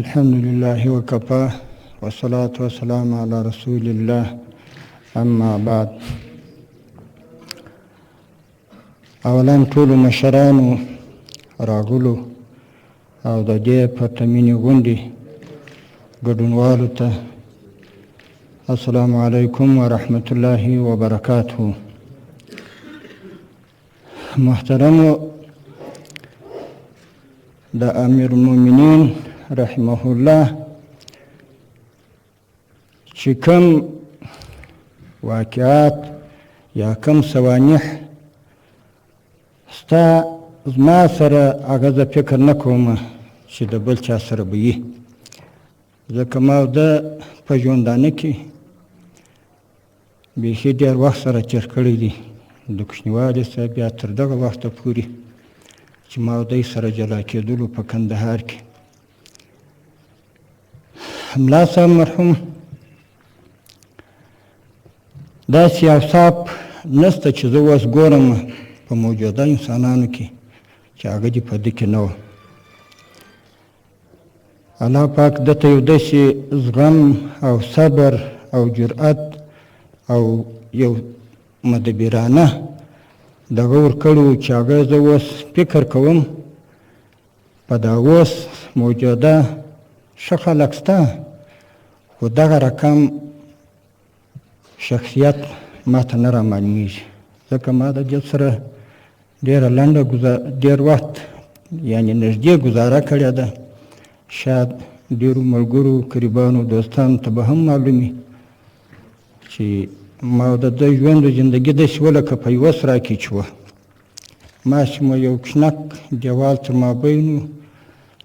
الحمد لله وكفى والصلاة والسلام على رسول الله اما بعد. اولا ټولو مشرانو راغلو او د دې پرتمینې غونډې ګډونوالو ته السلام علیکم ورحمت الله وبرکاته. محترمو، د امیر المؤمنین رحمه الله چې کوم واقعات یا کوم سوانح ستا زما سره، هغه زه فکر نه کوم چې د بل چا سره به وي، ځکه ما ده په ژوندانه کې بیخي ډېر وخت سره تېر کړی دی، د کوچنیوالي څخه بیا تر دغه وخته پورې چې ما او دی سره جلا کېدلو په کندهار کې. ملا صاحب مرحوم داسې اوصاف نشته چې زه اوس ګورم په موجوده انسانانو کې چې هغه دې په ده کې نه وه. الله پاک ده ته یو داسې زغم او صبر او جرأت او یو مدبرانه دغه ورکړی و چې هغه زه اوس فکر کوم په دا اوس موجوده ښه خلک شته، خو دغه رقم شخصیت ما ته نه رامعلومیږي، ځکه ما د دې سره ډېره لنډه ډېر وخت یعنې نږدې ګزاره کړې ده. شاید ډېرو ملګرو، قریبانو، دوستانو ته به هم معلوم وي چې ما د ده ژوند او زندګي داسې وه لکه په یوه سرا کې چې وه. ماسې مو یو کوچنک دیوال تر مابین و،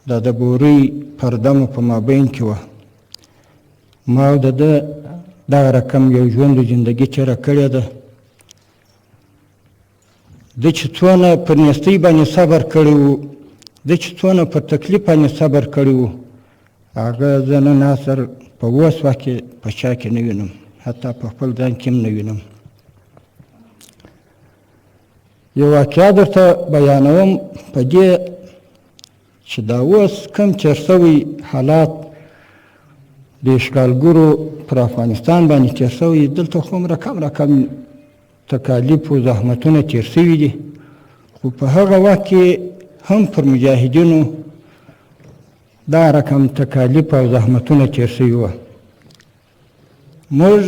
دا د بورۍ پرده مو په مابین کې وه. ما او د ده دغه رقم یو ژوند او زندګي تېره کړې ده. ده چې څونه پر نیستۍ باندې صبر کړی و، ده چې څونه پر تکلیف باندې صبر کړی و، هغه زه نن عصر په اوس وخت کې په چا کې نه وینم، حتی په خپل ځان کې هم نه وینم. یو واقعه درته بیانوم په دې چې دا اوس کوم تېر شوی حالات د اشغالګرو پر افغانستان باندې تېر شوی، دلته خو هم رقم رقم تکالیف او زحمتونه تېر شوي دي، خو په هغه وخت کې هم پر مجاهدینو دا رقم تکالیف او زحمتونه تېر شوي وه. موږ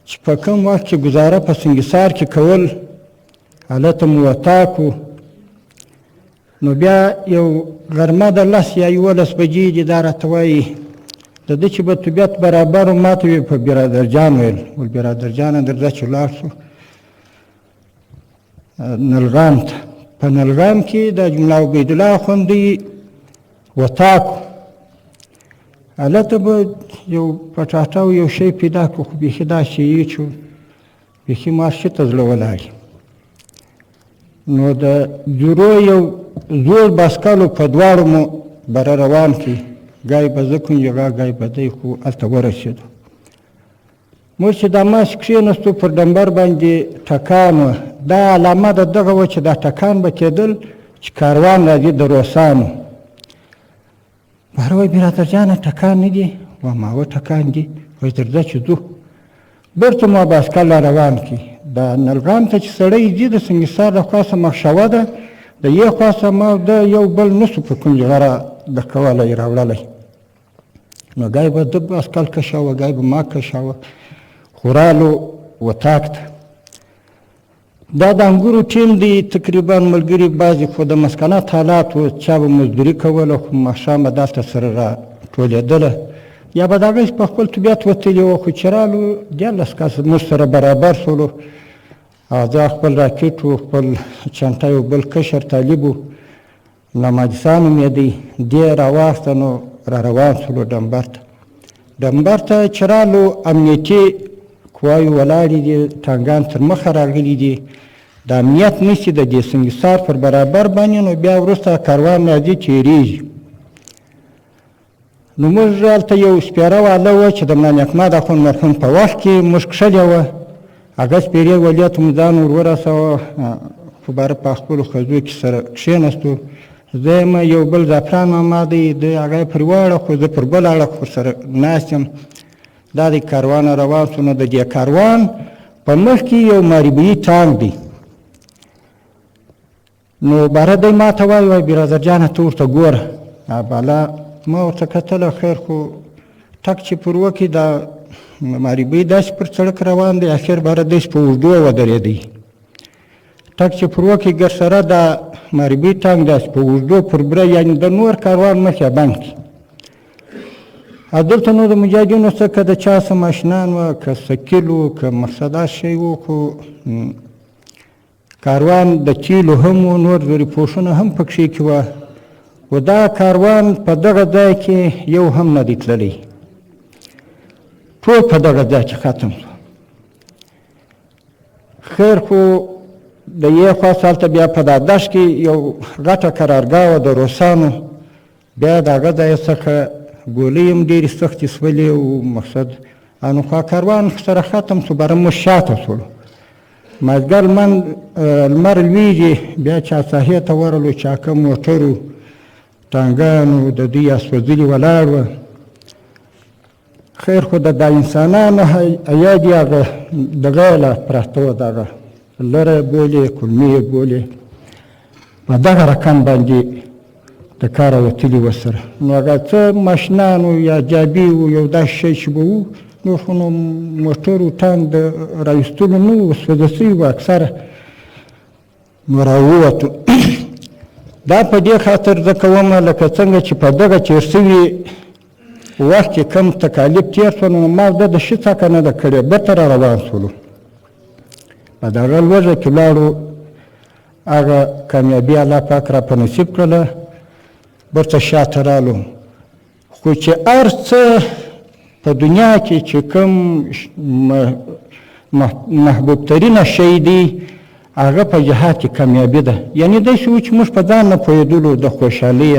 چې په کوم وخت کې ګزاره په سنګسار کې کول، هلته مو وطاق و، نو بیا یو غرمه د 10 یا 11 بجې دي، دا راته وایي د ده چې به طبیعت برابر و، ما ته یې په برادر جان ویل، ول برادر جانه درځه چې لاړ شو نلغام ته. په نلغام کې د جمله عبیدالله اخوند دی وطاق و، هلته به یو پټاټه او یو شی پیدا کړو، خو بیخي داسې یې چې بیخي ما شي ته زړه ولاړ. نو د جورو یو زوړ باسکلو په دواړو مو بره روان کړي، ګای به زه کنجغه ګای به دی، خو هلته ورسېدو. موږ چې دا ماس کښېناستو پر ډمبر باندې ټکان وه، دا علامه د دغه وه چې دا ټکان به کېدل چې کاروان راځي د روسانو. بهر وایي برادر جانه ټکان نه دي؟ وا ما وه ټکان دي. وایي درځه چې ځو. بېرته مو باسکل را روان کړي. دا نلغام ته چې سړی ځي د سنګسار د خوا څخه مخشوه ده، د یې خوا څخه ما ده یو بل نسو په کنج غره د کولی راوړلی. نو ګای به ده باسکل کشاوه، ګای به ما کشاوه، خو رالو وطاق ته. دا د انګورو ټیم دی، تقریبا ملګري بعضې خو د مسکنات حالات و، چا به مزدوري کوله، خو ماښام به دلته سره را ټولېدله، یا به د هغه په خپل طبیعت وتلي وه. خو چې رالو 13 کسه موږ سره برابر شولو، هغه خپل راکټ و، خپل چنټه یو بل کشر طالب و، ملا نومېدی، دی راواخته، نو را روان شولو ډمبر ته. ډمبر ته چې رالو امنیتي قواوې ولاړې دي، ټانګان تر مخه راغلي دي، د امنیت نیسي د دې سنګسار پر برابر باندې. نو بیا وروسته کاروان راځي تېرېږي. نو موږ هلته یو سپېره واله وه چې د ملا نیکماد اخوند مرحوم په وخت کې موږ کښلې وه، هغه سپېرې ولې ته مو ځان ور ورسوه. په باره په خپلو ښځو کې سره کښېناستو. زه یم، یو بل زعفران ماما دی، دی هغه یې پر یوه اړخ و، زه پر بل اړخ ورسره ناست یم. دا دی کاروان روان سو، نو د دې کاروان په مخ کې یو ماریبویي ټانک دی. نو باره دی ما ته وایي، وایي برادر جانه ته ورته ګوره. بالا ما ورته کتله، خیر خو ټک چې پر وکړي دا ماریبویي داسې پر سړک روان دی، اخر باره داسې په اوږدو ودرېدی. ټک چې پر وکړي ګرسره دا ماریبویي ټانک داسې په اوږدو پر بره، یعنې د نور کاروان مخ یې بند کړي. او دلته نو د مجاهدینو څه که د چا څه ماشینان وه، که سکیل و، که مقصدا شی و، خو کاروان د تیلو هم و، نور زري پوښونه هم پکښې کې وه. و دا کاروان په دغه ځای کې یو هم نه دی تللی، ټول په دغه ځای کې ختم شو. خیر خو د یې خوا هلته بیا په دا دشت کې یو غټه قرارګاه وه د روسانو، بیا د هغه ځای څخه ګولۍ هم ډېرې سختې سولې او مقصد انو خوا کاروان سره ختم شو. باره موږ شاته شولو. مازدیګر لمر لویږي، بیا چا ساحې ته ورغلو، چا کوم موټرو ټانګانو د دوی اسوځلي ولاړ وه. خیر خو د دا انسانانو حیا دي، هغه دغه یې لا پراته وه، دغه لره بولې کولمې یې بولې، په دغه رقم باندې د کاره وتلي وه سره. نو هغه څه ماشینان و یا جابې و، یو داسې شی چې به و، نور خو نو موټر و ټانک د راویستلو نه و، سوځل شوي وه اکثره. نو راووتو. دا په دې خاطر زه کوم لکه څنګه چې په دغه تېر شوي وخت کې کم تکالیف تېر شول، نو ما د ده ښه څکه نه ده کړې، بېرته را روان شولو. په دغه لوږه کې لاړو، هغه کامیابي الله پاک را په نصیب کړله، بېرته شاته رالو. خو چې هر څه په دنیا کې چې کوم محبوب ترینه شی دی، هغه په جهاد کې کامیابي ده. یعنې داسې و چې موږ په ځان نه پوهېدلو، د خوشحالۍ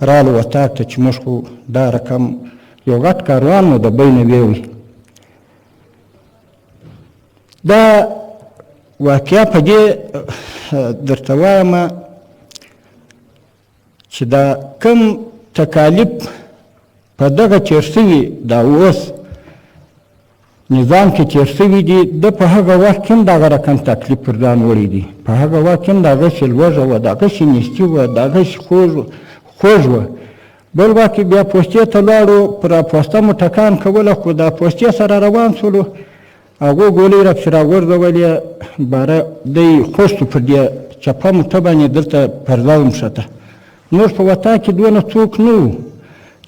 رالو وطاق ته چې موږ خو دا رقم یو غټ کاروان مو د بینه ویوی. دا واقعه په دې درته وایم چې دا کم تکالیف په دغه تېر شوي دا اوس نظام کې تېر شوي دي، ده په هغه وخت کې هم دغه رقم تکلیف پر ځان وړی دی. په هغه وخت کې هم دغسې لوږه وه، دغسې نیستي وه، دغسې خوږ وه. بل وخت کې بیا پوستې ته لاړو، پر پوسته مو ټکان کوله، خو دا پوستې سره روان شولو، هغو ګولۍ راپسې راغورځولې، باره دی خوږ شو پر دې چپه موټه باندې دلته پرده ومښته. نور په وطن کې دونه څوک نه وو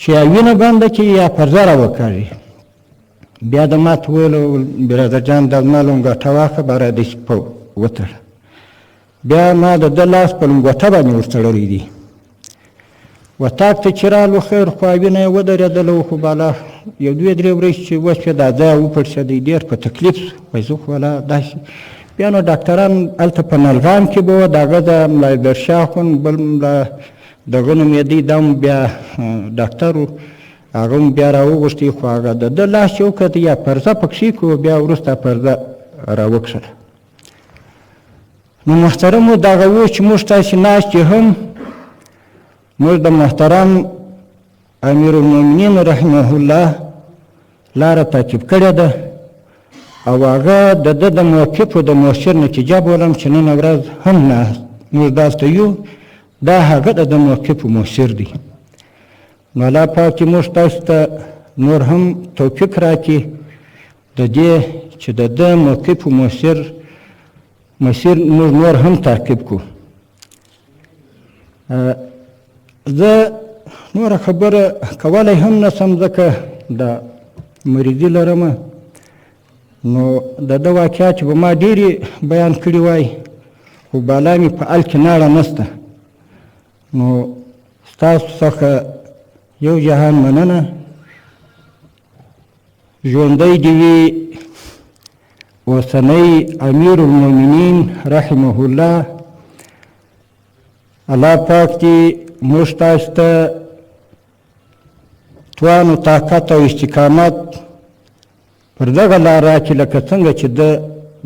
چې یا وینه بنده کړي یا پرده راوکاږي. بیا د ما ته وویل، برادر جان دا زما لونګوټه واخله، باره داسې په وتړه. بیا ما د ده لاس په لونګوټه باندې ورتړلی دی. وطاق ته چې رالو، خیر خو وینه یې ودرېدله، خو بالا یو دوې درې ورځې چې وشوې دا ځای وپړسېدی، ډېر په تکلیف شو. وایي زه خو ولا داسې. بیا نو ډاکټران هلته په نلغام کې به وه، د هغه د ملا درشاه خون بل ملا دغه نومېدی، دا هم بیا ډاکټر و، هغه هم بیا راوغوښتی. خو هغه د ده لاس چې وکړ یا پرزه پکښې کړو، بیا وروسته پرده راوکښله. نو محترمو دغه و چې موږ تاسې ناست هم، موږ د محترم امیر المؤمنین رحمه الله لاره تعقیب کړې ده، او هغه د ده د موقف او د مؤثر نتیجه بولم چې نن ورځ هم نه موږ دلته یو، دا هغه د ده موقف او مؤثر دی. نو الله پاک دې موږ تاسو ته نور هم توفیق راکړي د دې چې د ده موقف او مؤثر مسیر موږ نور هم تعقیب کړو. زه نوره خبره کولی هم نه سم، ځکه د مریضي لرم. نو د ده واقعات چې به ما ډېرې بیان کړي وای، خو بالا مې په ال کې ناړه نشته. نو ستاسو څخه یو جهان مننه. ژوندی دې وي اوسنی امیر المؤمنین رحمه الله. الله پاک دې موږ تاسو ته توان او طاقت او استقامت پر دغه لار راکړي لکه څنګه چې ده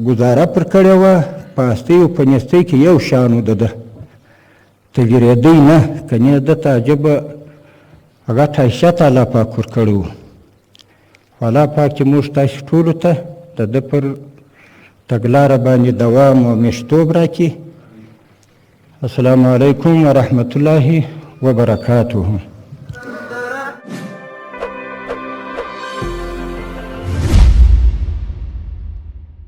ګزاره پر کړې وه، په هستۍ او په نیستۍ کې یو شان و، د ده تغیرېدی نه، کنې ده ته عجبه غټ حیثیت الله پاک ورکړی و. خو الله پاک چې موږ تاسې ټولو ته د ده پر تګلاره باندې دوام او مېشتوب راکړي. السلام علیکم ورحمت الله وبرکاته.